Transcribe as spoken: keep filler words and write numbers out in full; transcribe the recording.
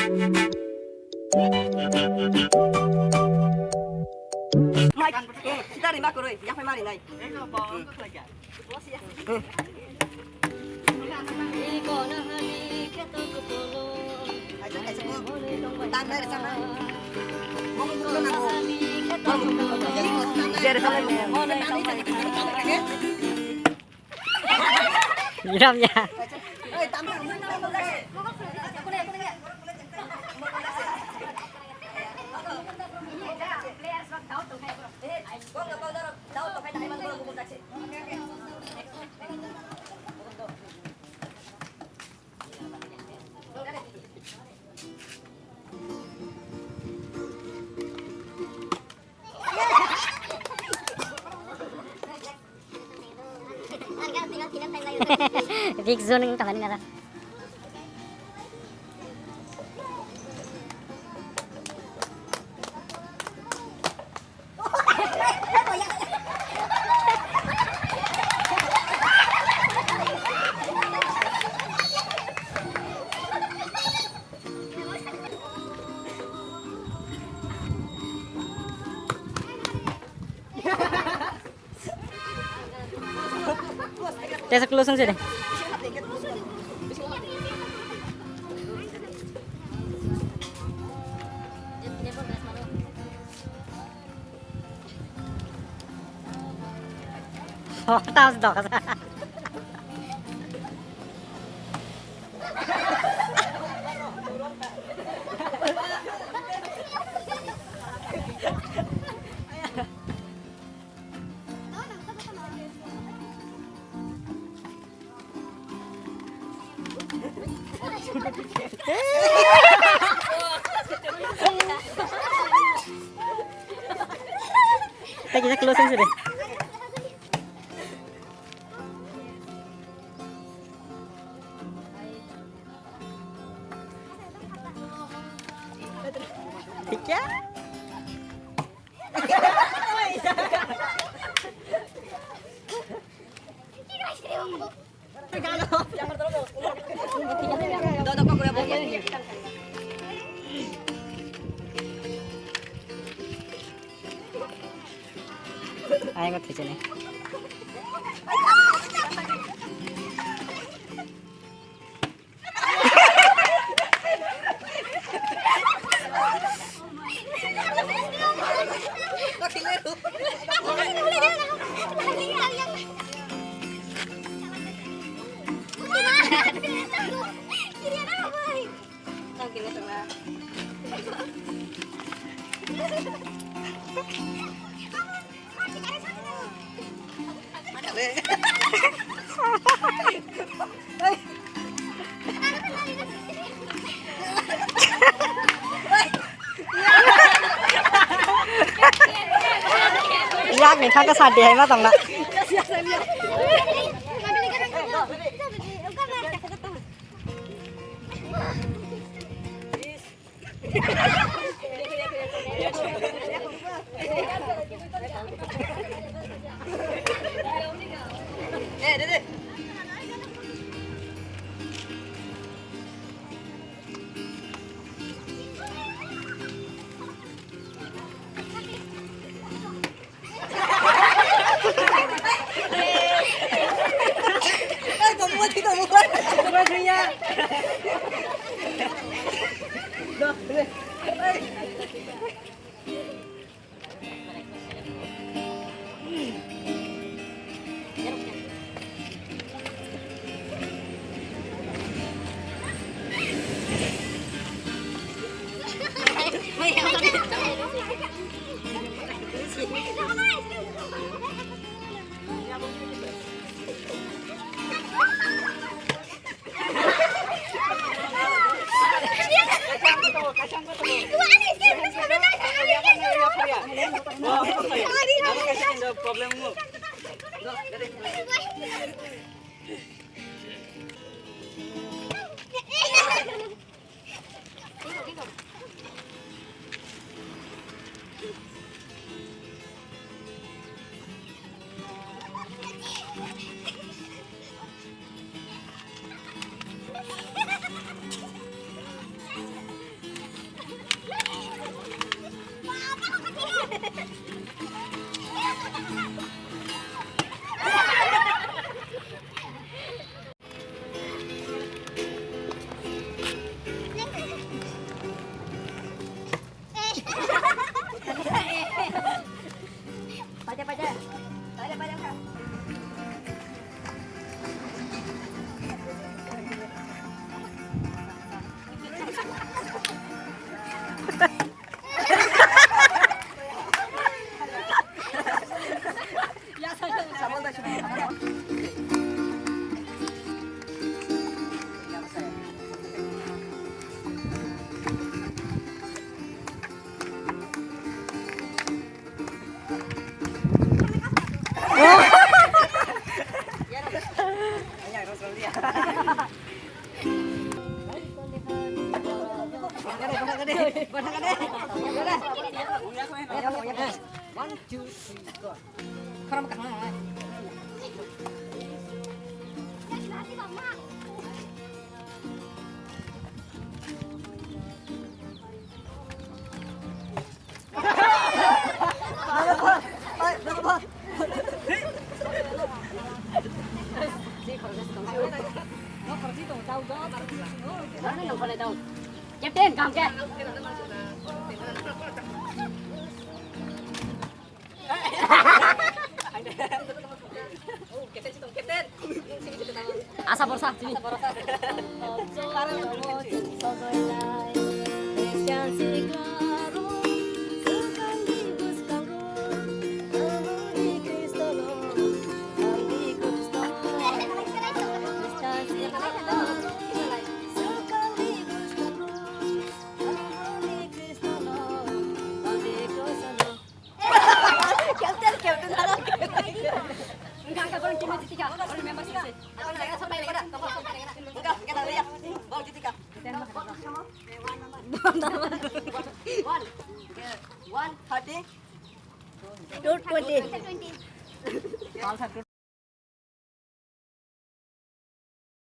Mai, sitari ma koroi, yaphai mari nai. Iram ya. Risk zone wng tongmani nara. Tesa close ang sini. Oh, tahu sudah. Tagi sa closing sih deh. Tiga. Ayang ko thwichinai. Yak ni thaka sadi hai ma tongna. One, two, three, go. Khorang kaham. Captain, kam ke? Asa borsa, sini. Captain, captain, tara. Enggak, enggak, boleh cuma tiga, boleh member sih. Enggak, enggak, sampai enggak, enggak, sampai enggak. Enggak, enggak, enggak, ya. Bol tiga. One, one thirty. Two twenty.